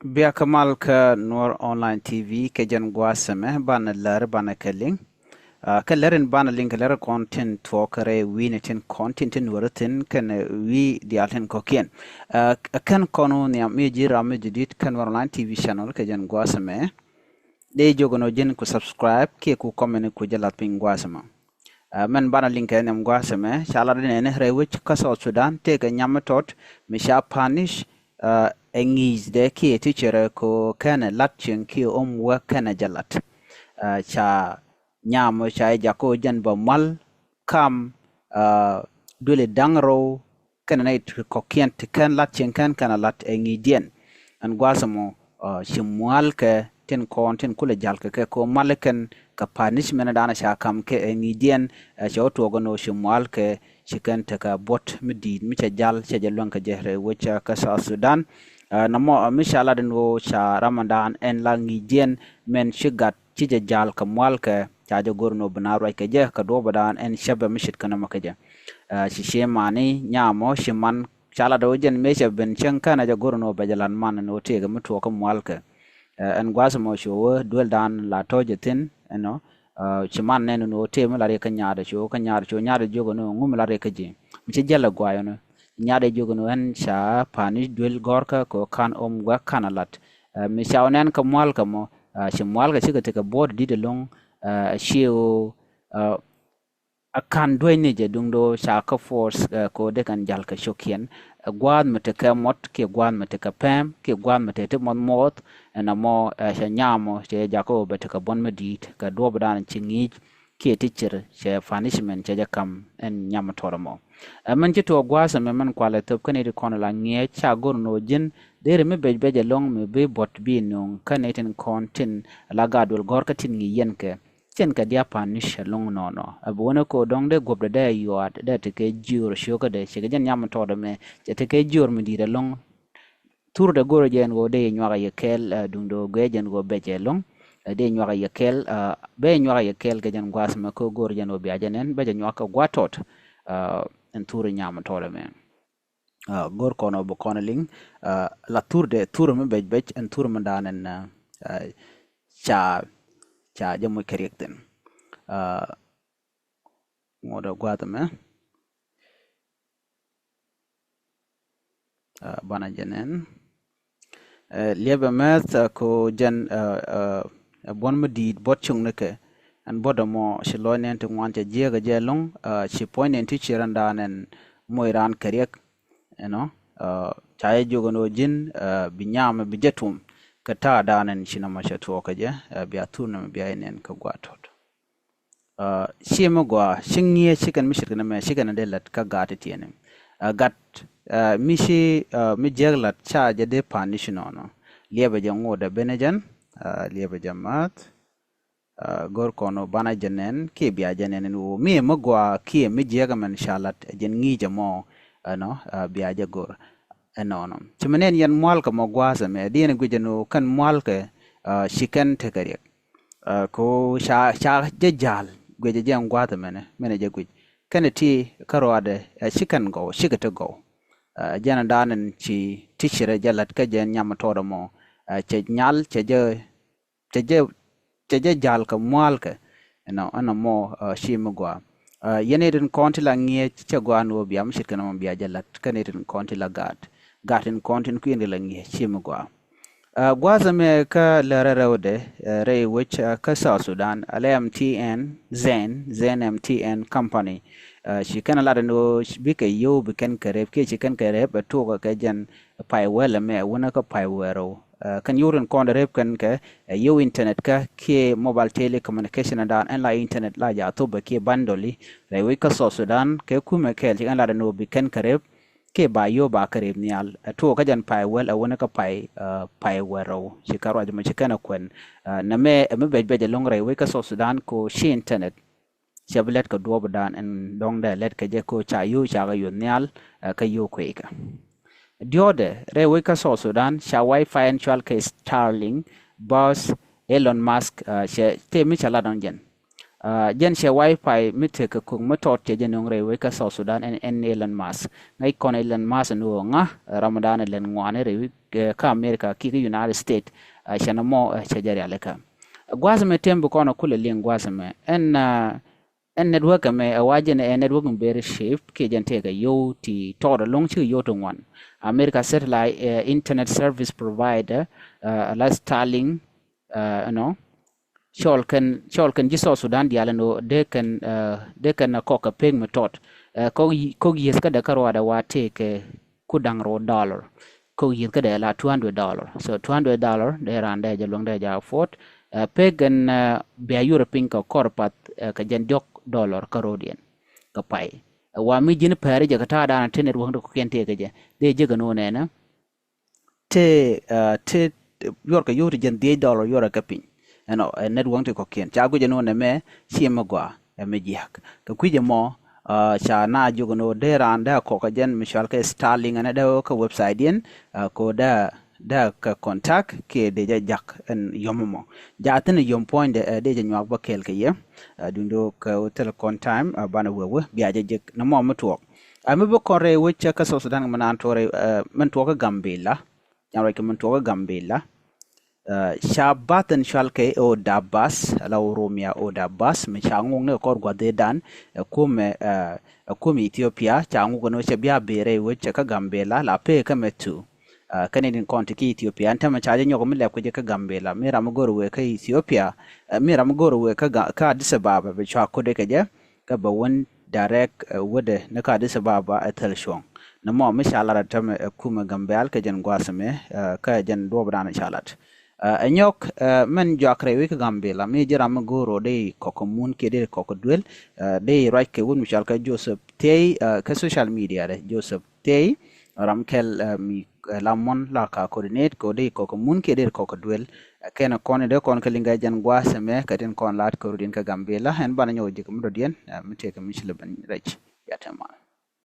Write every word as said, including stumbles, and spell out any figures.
Bia kä mal kä Nuɔr Online T V kɛ jɛn gua̱a̱th ɛmɛ banɛ lär banɛ kɛ liŋ. Kä lär in banɛ liŋ kɛ lär kɔn tin tuɔɔk kɛ rɛy wi̱i̱ni tin kɔn tin tin nuɔri thin kɛn wi̱i̱ diaal tin kɔ̱kiɛn. Kɛn kɔn wä nhiam mi ji̱ ram mi ji̱ di̱t kɛn Nuɔr Online T V channel kɛ jɛn gua̱a̱th ɛmɛ. Dee jiök ɛn ɣöö ji̱n ku subscribe kiɛ ku comment ku jɛ lath piny gua̱a̱th ɛmɛ. Mɛn banɛ liŋ kɛ nhiam gua̱a̱th ɛmɛ ca lat inɛni rɛy wec kä South Sudan tëëkɛ nyam mi tɔt mi ca punish ɛ ŋi̱i̱cdɛ kiɛ ti cɛ rɛ ko kɛnɛ lat cieŋ kiɛ om wä kɛnɛ jɛ lat. Ca nyam ca jɛ jakä jɛn bä mual kam duëli da̱ŋ rɛw kɛnɛ nɛy ti kɔ̱kiɛn ti kɛn lat cieŋ kɛn kɛnɛ lat ɛ ŋi̱i̱cdiɛn. Ɛn gua̱a̱th ɛmɔ ci mual kɛ tin kɔn tin kulɛ ja̱l kɛ kɛ ko mal kɛn kɛ punishment danɛ ca kam kɛ ɛ ŋi̱i̱cdiɛn. Cɛ wä tuɔɔk ɛn ɣöö ci mual kɛ ci kɛn tekɛ buɔ̱t mi di̱i̱t mi cɛ jal cɛ jɛ luäŋ kɛ jɛ rɛy wec kä South Sudan. Nɔmɔ mi ca lat ɛn ɣöö ca ramandan ɛn la ŋi̱i̱cdiɛn mɛn ci gat ci jɛ jal kɛ mual kɛ ca jɛ go̱r ɛn ɣöö bi na ruac kɛ jɛ kɛ duɔ̱ɔ̱p ɛ daan ɛn cäpɛ mi ce̱tkɛ nɔmɔ kɛ jɛ. Ci cië mani nyamɔ ci man ca lat ɣöö jɛn mëë cɛ ben cäŋ kɛn a jɛ go̱r ɛn ɣöö bɛ jɛ lat man ɛn ɣöö tëëkɛ mi tuɔɔk kä mual kɛ. Ɛn gua̱a̱th ɛmɔ ci wä duel daan la tɔ̱ jɛ thi̱n ɛnɔ. Ci man nɛn ɛn ɣöö tëë mi lat yɛ kä nyaatdɛ ci wä kä nyaatdɛ ci wä nyaatdɛ jiök ɛn ɣöö ŋu mi lat yɛ kä ji̱ mi ci jiɛl ɛ guay ɛn ɣöö nyaatdɛ jiök ɛn ɣöö ɛn ca punish duel gɔ̱rkä kɛ ɣöö ka̱n om gua̱k ka̱n a lat. Mi ca wä nɛn kä mual kɛ mɔ ci mual kɛ cikɛ tekɛ buɔ̱ɔ̱t di̱t ɛlɔ̱ŋ. Ci ɣöö a ka̱n duäcni jɛ duŋdɛ ɣöö ca kä force kɛ ɣöö dee kɛn jal kɛ cio̱kiɛn. Gua̱a̱th mi tekɛ muɔt kiɛ gua̱a̱th mi tekɛ pɛm kiɛ gua̱a̱th mi tekɛ ti muɔth muɔth ɛn ɛmɔ cɛ nyamɔ cɛ jakä ɣöö bɛ tekɛ buɔ̱n mi di̱i̱t kɛ duɔ̱ɔ̱p danɛ ci ŋi̱i̱c kiɛ ti cir cɛ punishment cɛ jɛ kam ɛn nyam tɔt ɛmɔ. Ɛ mɛn ci tuɔɔk gua̱a̱th ɛmɛ mɛn kualɛ thöp kä nɛy ti kɔn la ŋi̱eec ca go̱r ɛn ɣöö ji̱n deri mi bec bec ɛlɔ̱ŋ mi bi buɔ̱t bi nuŋ kä nɛy tin kɔn tin la gaat duel gɔ̱r kä tin ŋi̱i̱c yɛn kɛ. Cɛn kɛ dia̱ punish ɛlɔ̱ŋ nɔnɔ. Ɛ bi wänɛ ko̱ dɔ̱ŋ dee guɔ̱pdɛ dee yuaat dee tekɛ jiöör cio̱kädɛ cikɛ jɛn nyam tɔɔdɛ mɛ cɛ tekɛ jiöör mi di̱i̱t ɛlɔ̱ŋ. Thurdɛ go̱rɛ jɛ ɛn ɣöö dee nyuakä yɛ kɛɛl duŋdɛ ɣöö guiɛ jɛ ɛn ɣöö bɛ cɛ ɛlɔ̱ŋ. Dee nyuakä yɛ kɛɛl bɛ nyuakä yɛ kɛɛl kɛ jɛn gua̱a̱th mɛ kä go̱rɛ jɛ ɛn ɣöö bia jɛ nɛn bɛ jɛ nyuakä gua̱a̱th tɔt. Ɛn thur nyam tɔɔdɛ mɛ. Go̱r kɔn ɔ bi kɔn liŋ la thurdɛ thur mi bec bec ɛn thur mi da̱a̱n ɛn ca ca jɛ moc kɛ riɛk thi̱n. Ŋuɔ̱t ɛ gua̱a̱th ɛmɛ banɛ jɛ nɛn. Liɛpɛ mɛth ko jɛn ɛ buɔ̱n mi di̱i̱t buɔ̱t cuŋnikɛ. Ɛn buɔ̱t ɛmɔ ci lɔc nɛn ti ŋuan cɛ jiäkä jɛ ɛlɔ̱ŋ ci puɔ̱ny nɛn ti ci rɛn da̱a̱n ɛn moc raan kɛ riɛk. Ɛnɔ ca jɛ jiök ɛn ɣöö ji̱n bi nyamɛ bi jɛ tum kɛ ta̱a̱ da̱a̱n ɛn ci nɔmɔ cɛ tuɔɔk kɛ jɛ bia thur nɛmɛ bia jɛ nɛn kɛ gua̱a̱th tɔt. Ci mi gɔaa ci ŋi̱eec ci kɛn mi ce̱tkɛ nɛmɛ ci kɛn dee lät kä gaat ti tiɛɛni. Gat mi ci mi jiäk la̱t ca jɛ dee punish nɔnɔ. Liɛpɛ jɛ ŋotdɛ benɛ jɛn liɛpɛ jɛ ma̱th. Go̱r kɔn ɔ banɛ jɛ nɛn kiɛ bia jɛ nɛn ɛn ɣöö mi mi gɔaa kiɛ mi jiäk ɛmɛn ca la̱t ɛ jɛn ŋi̱i̱c ɛmɔ. Ɛnɔ bia jɛ go̱r ɛnɔnɔ ci mi nɛn yɛn mual kɛ mɔ gua̱a̱th ɛmɛ diɛn guic ɛn ɣöö kɛn mual kɛ ci kɛn tekɛ riɛk. Ko ca ca jɛ ja̱l guic ɛ jɛ ɛn gua̱a̱th ɛmɛnɛ mɛnɛ jɛ guic kɛn ɛ ti kä ruaadɛ ɛ ci kɛn gɔw cikɛ ti gɔw. Jɛn ɛ da̱a̱n ɛn ci ti cirɛ jɛ la̱t kä jɛ ɛn nyam tɔɔdɛ mɔ cɛ nyal cɛ jɛ cɛ jɛ cɛ jɛ ja̱l kɛ mua̱a̱lkɛ. Ɛnɔ ɛnɔ mɔ ci mi gɔaa. Yɛn itin kɔn ti la ŋi̱eec cɛ gɔaa ni wä bia mi ce̱tkɛ nɔmɔ bia jɛ la̱t kɛn itin kɔn ti la gaat gaat in kɔn tin kui̱n kɛ la ŋi̱eec ci mi gɔaa. Gua̱a̱th ɛmɛ kä lärä rɛwdɛ rɛy wec kä South Sudan alɛ M T N Zen Zen M T N company. Ci kɛn lat ni wä bikɛ yio̱w bi kɛn kɛ rep kiɛ ci kɛn kɛ rep ɛ tuɔk kɛ jɛn pay wɛl ɛmɛ wunä kä pay wɛrɛw. Kɛn yio̱w tin kɔn rep kɛn kɛ ɛ yio̱w internet kä kiɛ mobile telecommunication dan ɛn la internet la ja thop ɛ kiɛ bandoli rɛy wec kä South Sudan kɛ kumɛ kɛɛl ci kɛn lat ni wä bi kɛn kɛ rep. Kiɛ ba yio̱w ba kɛ rep nhial ɛ tuɔk kä jɛn pay wɛl ɛ wunä kä pay pay wɛrɛw ci kɛ ruac mɔ ci kɛn ɛ kuɛn. Nɛmɛ ɛ mi bɛc bɛc ɛlɔ̱ŋ rɛy wec kä South Sudan ko ci internet. Cɛ bi lɛt kɛ duɔɔp dan ɛn dɔŋdɛ lɛt kɛ jɛ ko ca yio̱w ca kɛ yuɔth nhial kä yio̱w kueekä. Diɔ̱ɔ̱dɛ rɛy wec kä South Sudan ca wifi ɛn cual kɛ Starlink, Buzz, Elon Musk cɛ tëë mi ca lat ɔn jɛn. Jɛn cɛ wifi mi tekɛ kok mi tɔt cɛ jɛ nöŋ rɛy wec kä South Sudan ɛn Elon Musk. Ŋäc kɔn Elon Musk ni ɣöö ŋa ram dan ɛ lɛn ŋuani rɛy wec kä America kiɛ kä United States. Cɛ nɔmɔ cɛ jɛ rialikä. Gua̱a̱th ɛmɛ tëë bi kɔn ɛ kulɛ liŋ gua̱a̱th ɛmɛ ɛn ɛn network ɛmɛ ɛ wa jɛn ɛ network mi beri ship kiɛ jɛn tëëkɛ yio̱w ti tɔɔt ɛlɔ̱ŋ cikɛ yio̱w ti ŋuan. America satellite internet service provider la Starlink ɛnɔ cɔl kɛn cɔl kɛn ji̱ South Sudan diaal ɛn ɣöö dee kɛn dee kɛn ɛ kɔk kɛ pek mi tɔt. Kɔk yieth kädɛ kä ruaadɛ wa tëëkɛ ku da̱ŋ rɛw dollar. Kɔk yieth kädɛ la two hundred dollar. So two hundred dollar dee raan dee jɛ luäŋ dee jɛ afford. Pek ɛn bia yurɛ piny kɛ kɔr path kɛ jɛn diɔ̱k dollar kä ro̱diɛn kɛ pay. Wa mi ji̱n pɛri jɛ kɛ ta̱a̱ daanɛ ti network ti kɔ̱kiɛn tëëkɛ jɛ dee jek ɛn ɣöö nɛnɛ. Ti ti yuɔrkɛ yio̱w ti jɛn dhiec dollar yuɔrɛ kɛ piny. Ɛnɔ network ti kɔ̱kiɛn ca guic ɛn ɣöö nɛmɛ ciɛ mi gɔaa ɛ mi jiäk kɛ kui̱c ɛmɔ. Ca na jiök ɛn ɣöö dee raan dee a kɔk kɛ jɛn mi cɔal kɛ Starlink ɛn dee kä website diɛn ko dee dee kɛ contact kiɛ dee jɛ jak ɛn yɔm ɛmɔ. Ja thi̱n yɔm puɔ̱nydɛ dee jɛ nyuak bä kɛɛl kɛ yɛ. Dundo kɛ thil kɔn time banɛ wee wee bia jɛ jek nɔmɔ mi tuɔɔk. Ɛ mi bi kɔn rɛy wec cɛ kä South Sudan mi naan tuɔɔk rɛy min tuɔɔk kä Gambela. Can ruac kɛ min tuɔɔk kä Gambela. Ca bath in cual kɛ Oda Bas la Oromia Oda Bas mi ca ŋuk ni kɛ kɔr gua̱dhidan ɛ kumɛ ɛ kumɛ Ethiopia ca ŋuk ni cɛ bia berɛ iwec cɛ kä Gambela la pee kä mɛ tu. Kɛn in kɔn ti ki Ethiopia ɛn tämɛ ca jɛ nyɔk mi lɛp kɛ jɛ kä Gambela mi ram mi go̱r wee kä Ethiopia mi ram mi go̱r wee kä Addis Ababa bi cua kode kɛ jɛ. Kä bɛ wän direct wädɛ ni kä Addis Ababa ɛ thil cuɔ̱ŋ. Ni mɔ mi ca lat ɛ tämɛ ɛ kumɛ Gambɛl kɛ jɛn gua̱a̱th ɛmɛ kä jɛn duɔɔpdan ca lat. Ɛ nyɔk mɛn juak rɛy wi̱c kä Gambɛl mi ji̱ ram mi go̱o̱r rɔ dee kɔk kɛ mun kiɛ dee kɔk kɛ duel dee ruac kɛ wut mi cɔal kɛ Joseph Thiey kä social media dɛ Joseph Thiey. Ram kɛl mi la mɔn la ka coordinate kɛ wut dee kɔk kɛ mun kiɛ dee kɔk kɛ duel. Kɛn kɔn in dee kɔn kɛ liŋ kɛ jɛn gua̱a̱th ɛmɛ kɛ tin kɔn la̱t kɛ rut in kä Gambɛl ɛn banɛ nyɔk ji̱ kɛ mi dɔ̱diɛn mi tëëkɛ mi ci lɛ ben rɛc. Bia tɛm man.